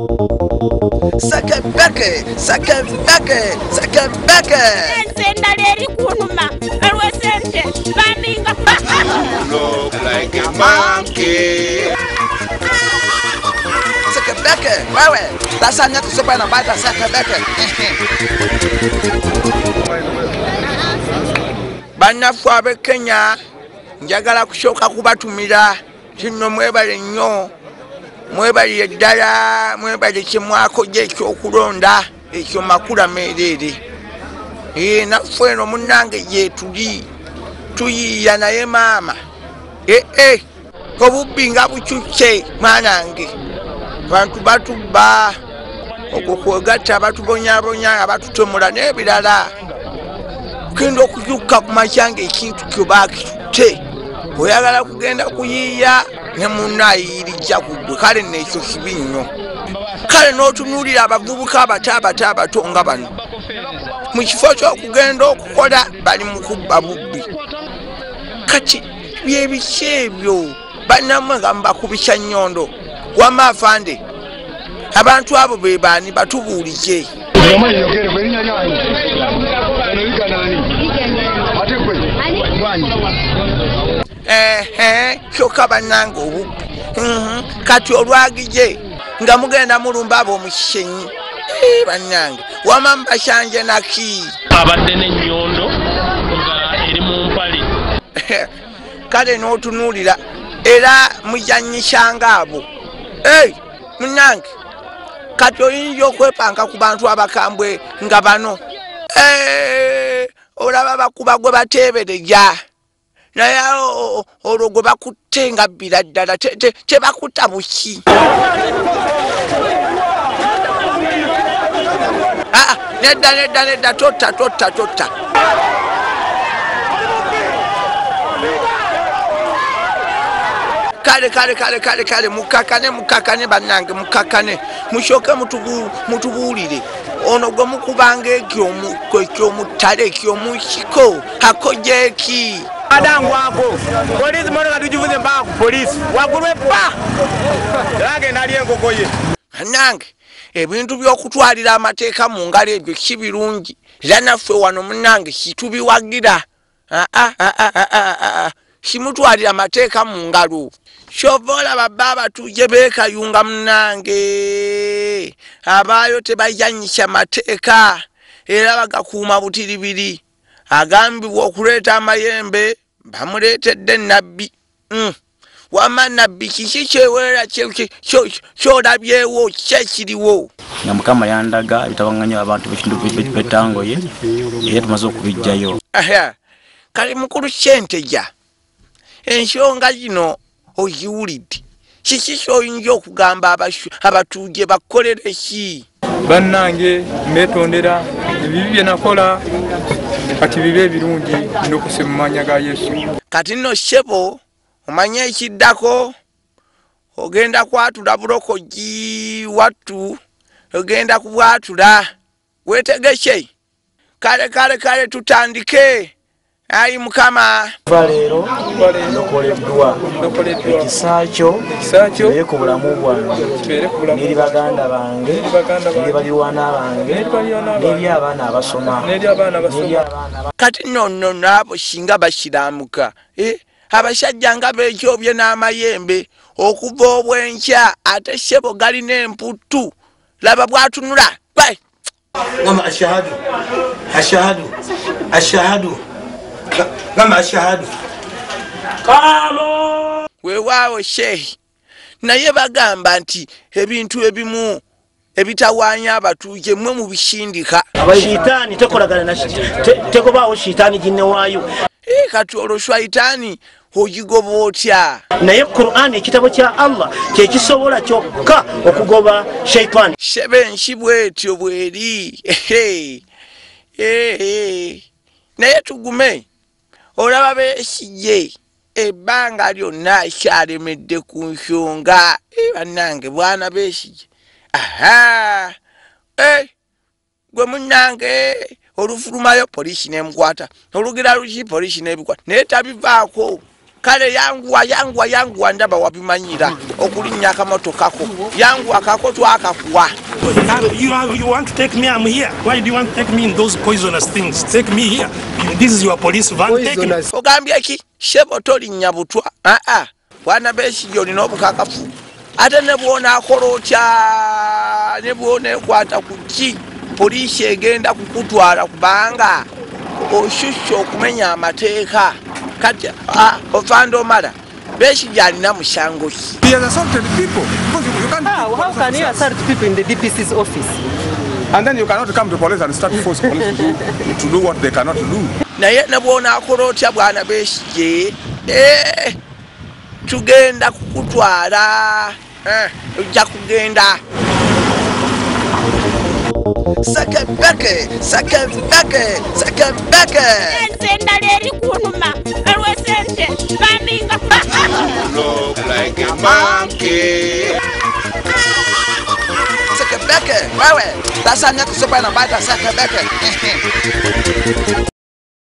Sekebeke, sekebeke, sekebeke. Ensendala eri kunuma olw'esente baninga. Look like a monkey. Sekebeke, wewe tasanya kusopa na bata sekebeke. Bannaffe ab'e Kenya njagala kusooka kubatumira kino mwebale nnyo, mwebalire ddala, mwebale kye mwakoze ekyokulonda ekyo makula meereere. Naffe eno munnange gyetuli tuyiiya naye maama obubbi nga bukyusse mwanange, abantu batubba, okwo kwegatta abatubonyaabonya, abatutemula n'ebirala. Okugenda okuzuukuka ku makya ng'ekintu kyo baakitutte, oyagala kugenda kuyiiya ne munno ayiyirijja ku ggwe, kale nno ekyo kibi nnyo. Kale n'otunuulira abavubuka abato abato abato nga bano, mu kifo ky'okugenda okukola bali mu kubba bubbi. Kati bye biki ebyo? Bannammwe nga mubakubisa nnyondo. Wamma afande, abantu abo be baani? Batubuulije. Kyokka bannange obubbi. Kati olwagije nga mugenda mulumba ab'omu Kisenyi. Bannange wamma mubasanje naki? Abadde n'ennyondo nga eri mu mpale. Kale n'otunuulira era muzannyisanga abo. Munnange kati oyinza okwepanka ku bantu abakambwe nga bano. Olaba bakuba gwe bateebereja, naye olwo gwe bakutte nga bbira ddala tebakutta buki. Nedda nedda nedda, totta totta totta. Kale kale kale kale kale, mukakane mukakane bannange, mukakane, musooke mutubuulire ono gwe mukubanga ekyomuttale ekyomunsiko akoje eki? Adangwako polisi motoka tugivuze mpaka ku polisi waggulu eppa era agenda alya enkoko ye. Bannange ebintu by'okutwalira amateeka mu ngalo ebyo si birungi, era naffe wano munnange situbiwagira. Simutwalira amateeka mu ngalo. Kyova olaba bba abatuuze beekayunga munnange, abaayo tebayanyisa mateeka era bagakuuma butiribiri. Agambibwa okuleeta amayembe bamuleetedde Nabbi. Wamma Nabbi kiki kyeweera kyolabyewo, kiki ekiriwo? Nga Mukama yandaga ebitabanganya abantu b'ekitundu b'ettangoye era tumaze okubiggyayo. Kale mukulu Ssenteja, ensonga zino oziwulidde, kiki ky'oyinza okugamba abatuuje bakukolere ki? Bannange mbeetondera ebibi bye nakola, kati bibe ebirungi ndokose mu mannya ga Yesu. Kati nno ssebo omanye ekiddako, ogenda kwatula bulokozi wattu, ogenda kubwatula, weetegeke. Kale kale kale tutandike. Ayi Mukama, kuva leero ndokoleddwa, ekisa kyo kibeere ku bulamu bwange n'eri baganda bange n'eri balirwana bange n'eri abaana abasoma. Kati nno nno n'abo singa basiraamuka, abasajja nga beekyobye n'amayembe okuva obwenkya, ate ssebo galina emputtu, laba bw'atunula. Gamba ashahadu, ashahadu, ashahadu. Gamba ashahadu. Weewaawo Sheikh, naye bagamba nti ebintu ebimu ebitawaanya abatuuze mmwe mubisindika. Shitaani tekolagana na tekobaawo shitaani ginne waayo. Kati olwo shayitaani ogigoba otya? Naye Qur'an ekitabo kya Allah kye kisobola kyokka okugoba shayitaani. Ssebe ensi bw'etyo bw'eri. Naye tugume, olaba Besigye ebbanga lyonna akyalemedde ku nsonga. Bannange bwana Besigye, aha, gwe munnange olufulumayo poliisi n'emukwata, olugira luki poliisi n'ebikwata, naye tabivaako. Kale yanguwa yanguwa yanguwa, ndaba wabimanyira okulinnya akamotokako, yanguwa kako twakakuwa. You want to take me? I'm here. Why do you want to take me in those poisonous things? Take me here. This is your police van. Take me. Ogambye ki shebo tolinnya butwa? Aa, bwana Besigye olina obukakafu, ate ne bwonaakola otya, ne bwoneekwata ku ki, poliisi egenda kukutwala kubanga osusse okumenya amateeka. Kati ofanda omala Besigye alina musango ki? He has assaulted people. Because you can't. How can you assault people in the DPC's office? And then you cannot come to police and start to force police to do what they cannot do. Naye ne bwonaakola otya bwana Besigye, tugenda kukutwala, ojja kugenda. Sekebeke, sekebeke, sekebeke. Ensi endala eri kunuma olw'esente baminga. Look like a monkey. Sekebeke, wewe. Sasa nyakusopa na bata sekebeke.